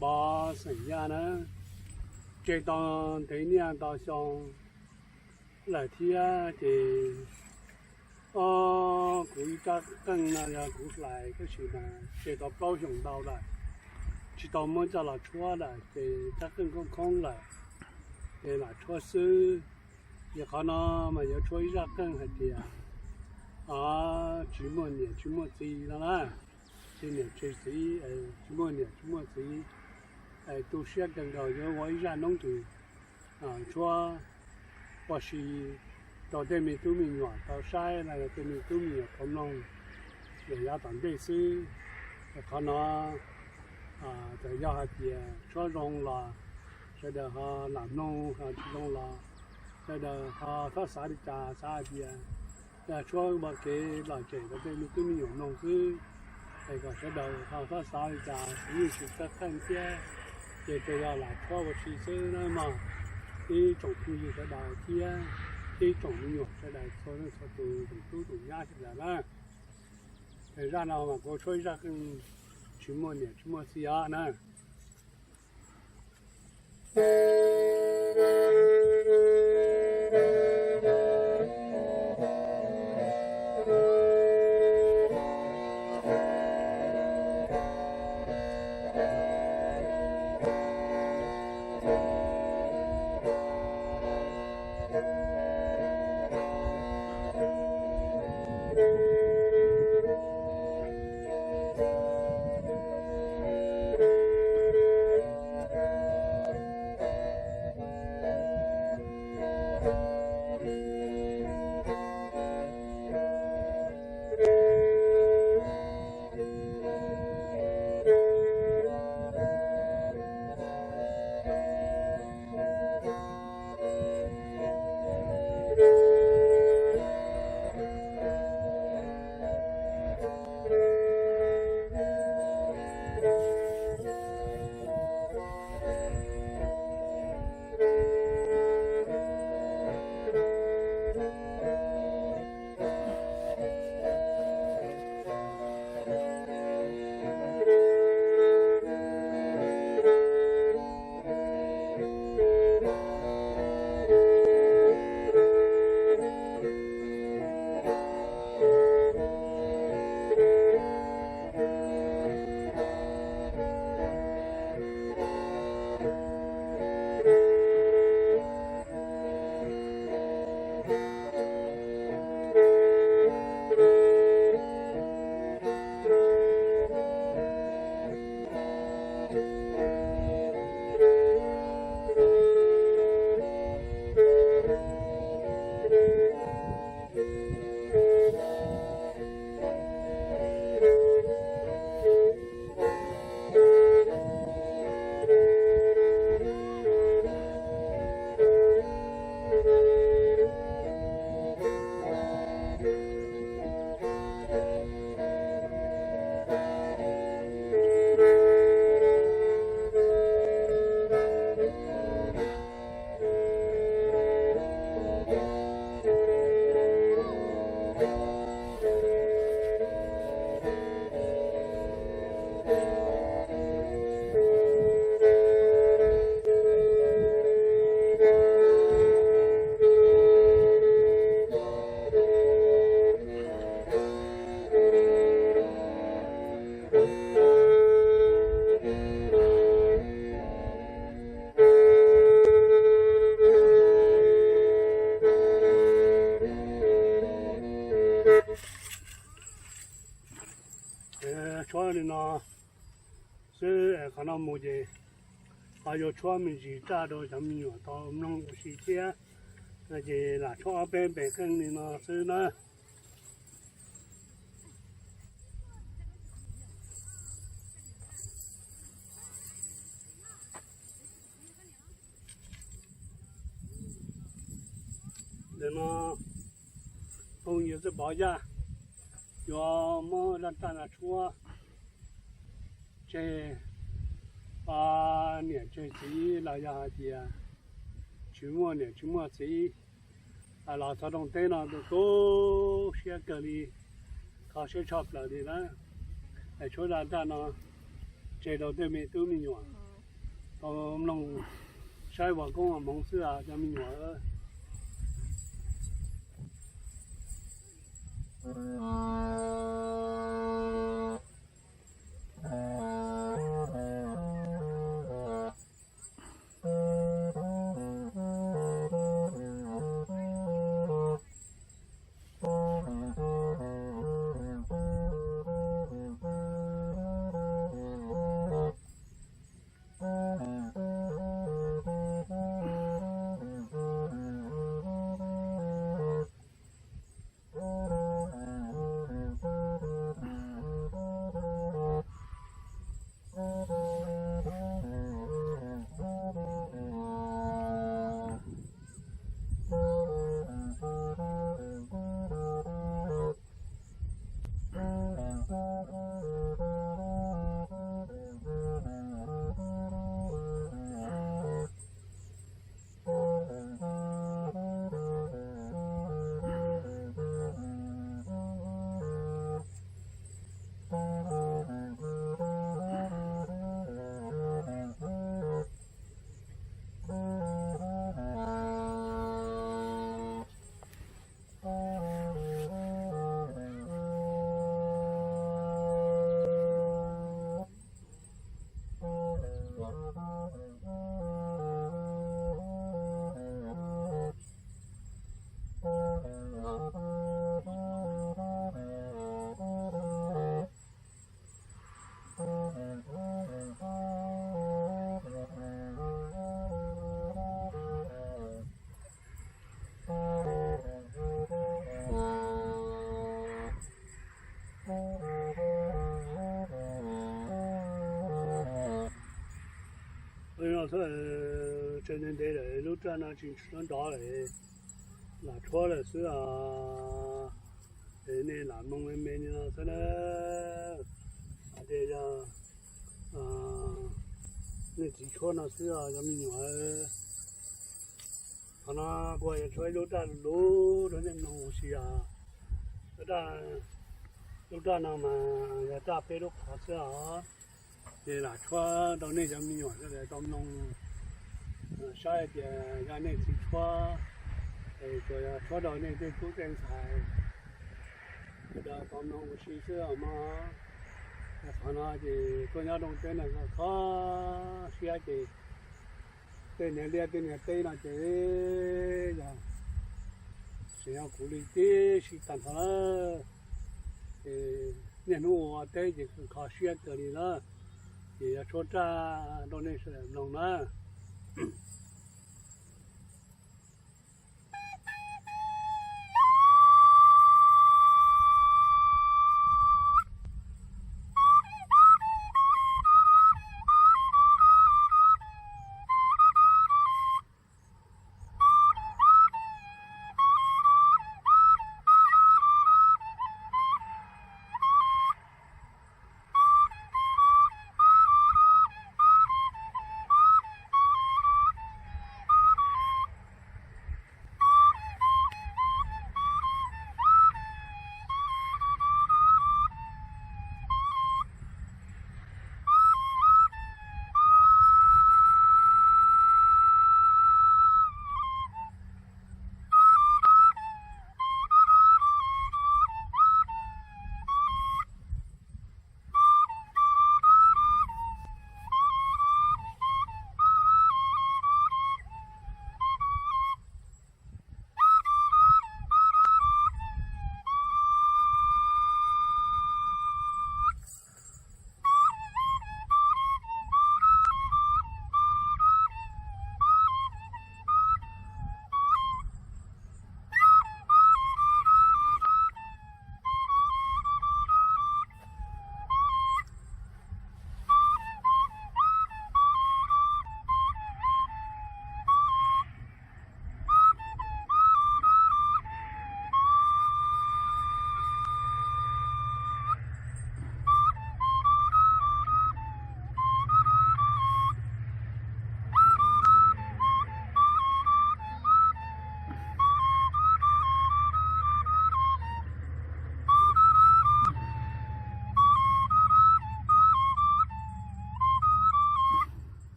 Pov xeem Yaj na, tseg tau ntev niaj ntau xyoo lawm thiab ces, o, kuv ib rab qeej no yog kuv hlais tab sis mas tseg tau plaub xyoos ntau lawm, tsis tau muab coj los tshuab lawm ces rab qeej khoob khoob lawm, ces lam tshuab xwb. Ces qhov no mas yuav tshuab ib zaj qeej hais tias, o, tsis muaj niam tsis muaj txiv no na, tseg niam tseg txiv, tsis muaj niam tsis muaj txiv, tu siab kawg nkaus yuav ua ib zaj noob ntws tshuab ua si rau tej me tub me nyuam tau saib los yog tej me tub me nyuam tau mloog, ces yav tom ntej xwb. Qhov no txawm yog hais tias tshuab zoo los sawv daws ho lam mloog, ho tsis zoo los sawv daws ho txhob xav li cas, xav hais tias yog tshuab ua kev lom zem rau tej me tub me nyuam mloog xwb, es kom sawv daws ho txhob xav li cas, yeej tsis txawj qeej thiab, ces tsuas yog lam tshuab ua si xwb na mog. Ib tsoom phooj ywg sawv daws thiab ib tsoom me nyuam sawv daws txhua leej txhua tus, tus tub tus nyab sawv daws na, zaj no mas kuv tshuab ib zaj qeej tsis muaj niam tsis muaj txiv os na. Tshuab li no xwb, qhov no mus ces ho yuav tshuab me ntsis raj rau cov me nyuam tau mloog ua si thiab, ces lam tshuab ob peb npe qeej li no xwb na. Ntawm no phooj ywg Txawj Pov Yaj yuav muab zaj raj no tshuab tseg niam tseg txiv los yog hais tias tsis muaj niam tsis muaj txiv los txog rooj teb no tu tu siab kawg li, kho siab tshaj plaws li na. Es tshuab zaj raj no Tseg rau tej me tub me nyuam tau mloog saib ua koob ua hmoov xwb os cov me nyuam. Tseem ntev ntev lawm lub raj no tsis nrov lawm, lam tshuab lawm xwb os. Es nej lam mloog me me li no xwb na. Hais tias yog nej txiv tshuab no xwb os cov me nyuam. Qhov no kuv yuav tshuab ib lub raj luv rau nej mloog ua si os. Lub raj, lub raj no mas yog raj peb lub qhov xwb os. Ces lam tshuab rau nej cov me nyuam sawv daws tau mloog saib tias yog nej txiv tshuab, es tsuas yog tshuab rau nej tej tub tej ntxhais sawv daws tau mloog ua si xwb os mog. Qhov no ces tuaj nyob rooj teb no kho siab ces tej niag liaj tej niag teb no ces yog tseem yog kuv li tib si tag nrho lawm. Ces niaj hnub ua teb ces kho siab kawg li lawm. Ces yog tshuab raj rau nej sawv daws mloog na.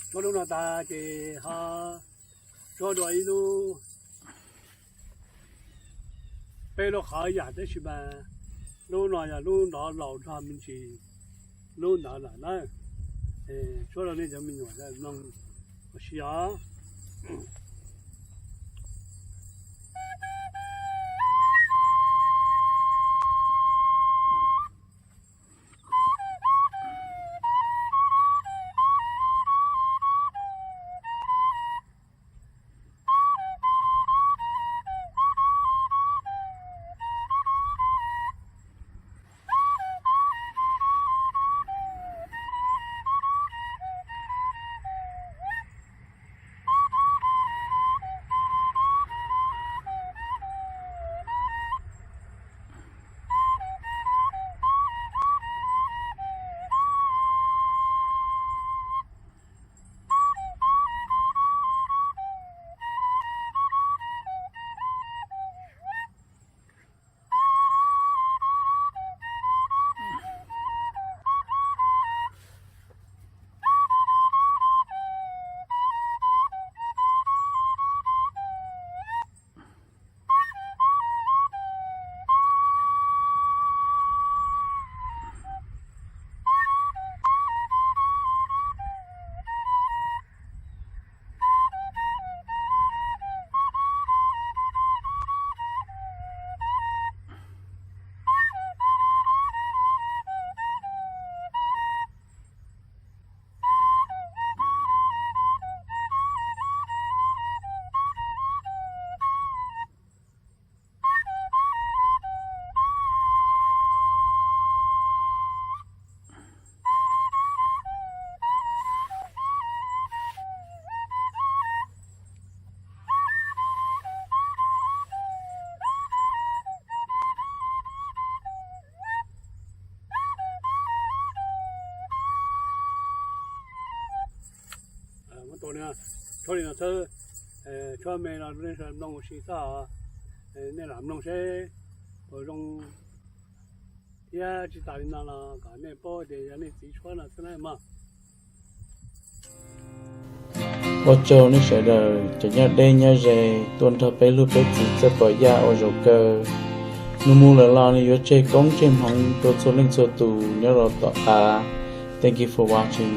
Tshuab lub no tas ces ho tshuab dua ib lub, peb lub qhov yam tab sis mas lub no yog lub nrov laus nrog me ntsis lub ntawd lawm na. Tshuab rau nej cov me nyuam mloog ua si os. Tshuab li no xwb, tshuab me no nej sawv mloog ua si xwb, nej lam mloog seb puas zoo thiab tsis tas li no los kom nej paub tias yog nej txiv tshuab no xwb na mog. Ua tsaug nej sawv daws cov nyob deb nyob ze tuaj nrog peb hlub peb txiv txawj pom yaj ua zaum kawg. Nus mus lawm los nws yuav tseg koob tseg hmoov rau txhua leej txhua tus nyob rau tom qab. Thank you for watching.